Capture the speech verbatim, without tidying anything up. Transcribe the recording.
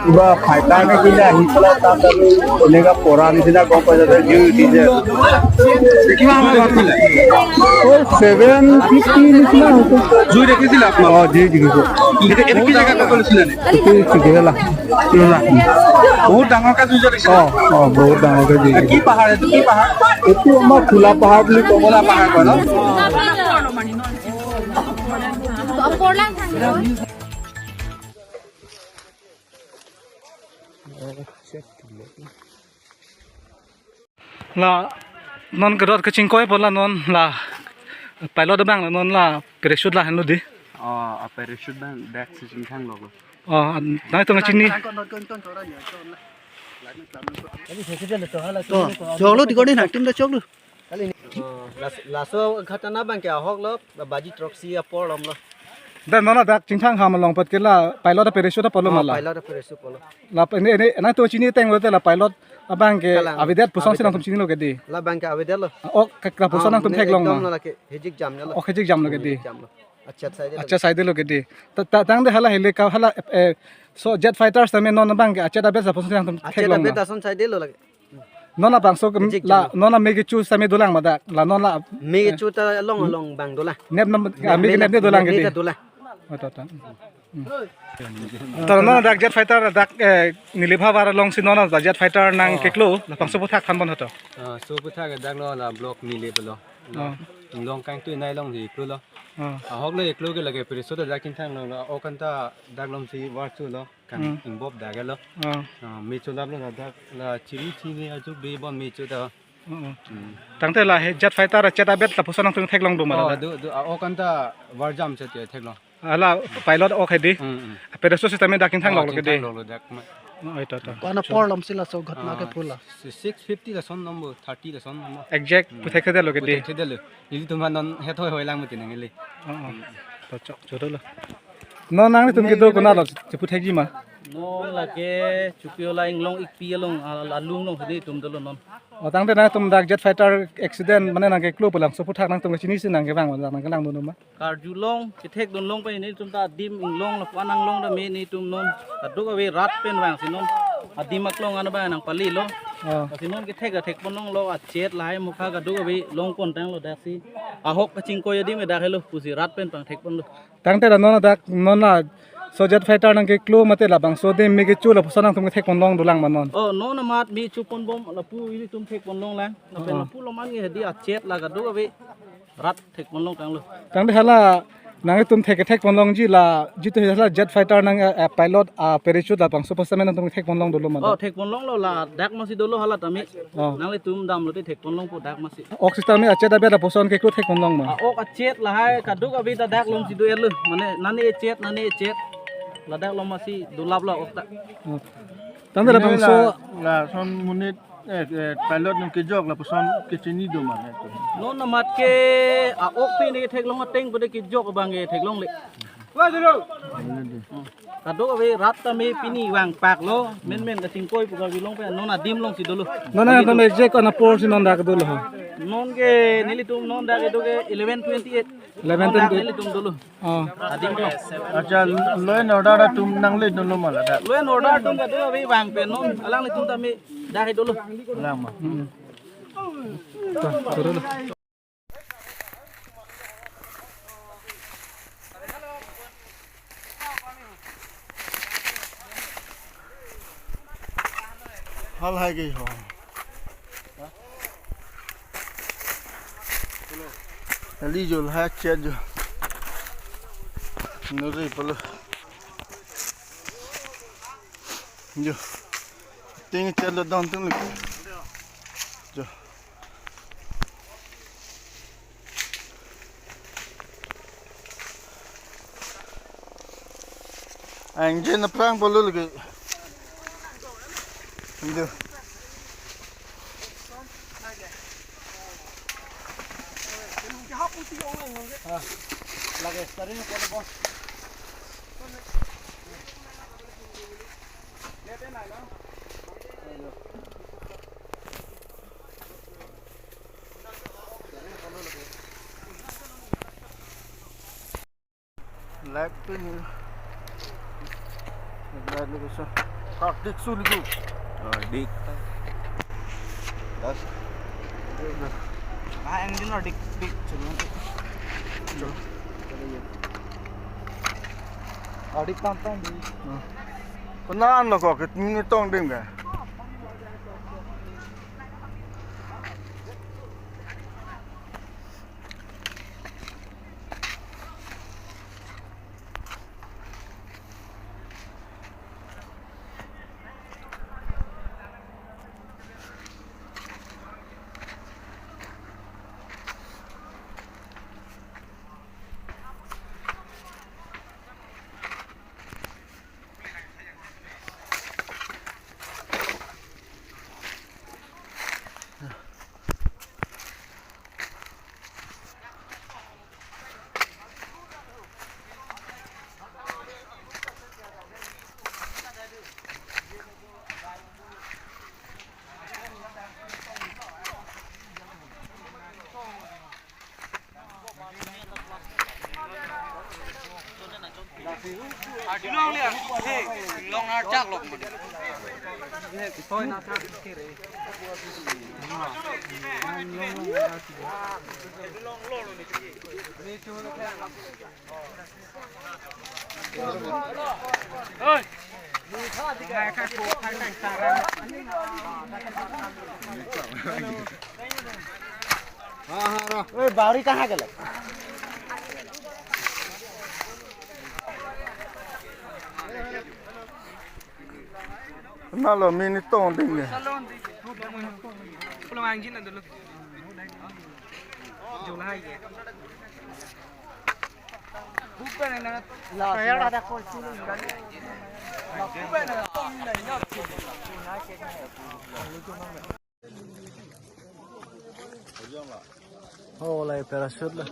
Kiba fighter ne kila ahi pala ta talu eneka pora nisina gom pai jate jui uthi je. কিমান সময়ত উঠিলে? Oh, seven fifty nisina hoto. জুই দেখিছিলে আপোনালোকে? Oh, jui dekhi. এতিয়া, এতিয়া কি জেগাত কৰিছিলে নে? Etu Sikirela. বহুত ডাঙৰকে জুই জ্বলিছে। Oh, oh, বহুত ডাঙৰকে জুই। কি পাহাৰ এইটো? কি পাহাৰ? Etu amar Khula Pahar buli kobo. খোলা পাহাৰ কয় ন? La non kedot kachingkoi apot la non la pilot abang la non la parachute lahenlo dei. Oh, a parachute abang dak si chingthanglo. Oh, nangtum chini. To, choklo dikoni na, tim da choklo. Oh, las-, laso ghatana abang ke ahok lo, baji throksi apor lom lo. Dan non la dak chingthang ham along pat ke la pilot a parachute apotlo. Oh, mala pilot a parachute apotlo. La ini, ini, nangtum chini ateng lote la pilot abang ke, ah, avedet puson si nangtum chinilo ke dei. Labang ke avedetlo. Ok, ke, ke puson nangtum theklong ekdom ma? Lake hejik jamlo. Ok, hejik jamlo ke dei. Hejik jamlo. Achet saidelo. Achet saidelo ke dei. Ta, ta, tangte hala helicopter hala, eh, so jet fighter tame non abang ke achet abet lapuson nangtum theklong ma? Achet abet ason saidelo lake. Non labangso ke hejik la, jamlo. Non la me kecho tame dolang ma dak. La non la me kecho ta along along abang dolang. Nep nam, ah, me ke nep ne dolang ke dei. Nep ne ta dolang. Oh, to, to. Hmm. To non dak jet fighter dak, eh, Nilip havar along si non dak jet fighter nangkeklo, labangso aphuthak thanbom hoto. Ah, so aphuthak dak lo la block Nilip lo. Oh. Inglong kangtui nai along si iklo lo. Oh. Ahok lo iklo ke lake parachute dak chingthanglo, ok anta dak along si var chulo. Kang, hmm, ingbop dak lo. Oh. Ah, me cholaplo dak la chiri chiri ajuk dei bon me cho ta. Oh, oh. Hmm. Tangte la he jet fighter achet abet lapuson nangtum theklong do ma? Oh, la do, do, ah, ok anta var jam si theklong. Hala pilot ok he dei. Hmm, hmm. Parachute system dak chingthanglo ke dei. Chingthanglo dak ma. Oh, eto to. Ko-an apor lom si laso ghatana ke pula? Si six fifty lason number, thirty lason number. Exact, hmm, puthekthedetlo ke dei. Puthekthedetlo. Ilitum non hethoi hoi lang mati nang ili. Oh, oh. To chok, chodolo. Non nangtum kedo konatlo, cheputhekji ma? Non lake Chokihola Inglong Ikpi along, al-, alung along si nelitum dolo non. Oh, tangte nangtum dak jet fighter accident mane nangkeklo pu labangso aphuthak nangtum kachini si nangkevang, nangkelangdun ma? Karjulong, kethekdunlong pen nelitum ta adim inglong lapu-an anglong tame nelitum non kadokave rat pen vangsi non adim aklong an abang nangpalilo. Oh. Lasi non kethek ta thekponlonglo, achet lahai mukha kadokave longpon tanglo daksi. Ahok kachingkoi adim dak helo pusi rat pen pangthekponlo. Tangte la non dak non la so jet fighter nangkeklo mate labangso dei me kecho lapuson nangtum kethekponlong dolang ma non? Oh, non amat me choponbom lapu ilitum thekponlonglang. Lapen, oh, lapu lom an ke hedi achet la kadokave rat thekponlong tanglo. Tangte hala nangtum thek, thekponlongji la jitu hala jet fighter nang, eh, eh, pilot, ah, parachute labangso aphuthak tame nangtum thekponlong dolo ma? Oh, thekponlonglo, ladak masi dolo hala tame. Oh. Nanglitum damlote thekponlongpo dak masi. Ok system me achet abet lapuson keklo thekponlong ma? Ah, ok achet lahai kadokave ta dak along si do-etlo. Mane nane achet, nane achet. Ladak along masi dolaplo ok ta. Oh. Tangte labangso la, lason monit, eh, eh, pilot nangkejok lapuson kachini do ma nangtum? Non amat ke a-ok pen ketheklong ateng pu de kejok abang ketheklongle. Kadokave rat tame pini vangpaklo, menmen kachingkoi pu kavilong pen non adim along si dolo. Non nangtum exact ko-an apor si non dak dolo ho? Non ke nelitum non dak kedo ke eleven twenty-eight. Eleven twenty-eight. Non dak nelitum dolo. Oh. Adim along. Accha, law and order atum nangle dolo ma ladak? Law and order atum kadokave vang pen non, alanglitum tame dak dolo. Lang ma. Hmm. To, chodolo. Hal hai gei ho. Kali jo la chet jo. Nuri palo. Jo. Ting chet lo dong ting lo. Jo. Ang je na prang polo lagi. Indo. Ah, lagi sering polo bos. Black pin. Black location. Kartik Suligu. Oh, dik. Das. Ah, engine or dik, dik. Chalo. Chalo. Chalo, ye. Ah, dik tam tam di. Hmm. Kona ano ko, kit ni tong ding ka? Adilong le, he, long archak lok. Oi, bawri kaha gelo? Nalo mini tong ding le. Pulang anjing na dulu. Jual hai ya. Bukan yang ada. Saya ada kau sini kan. Bukan yang ada. Oh, lai parachute la.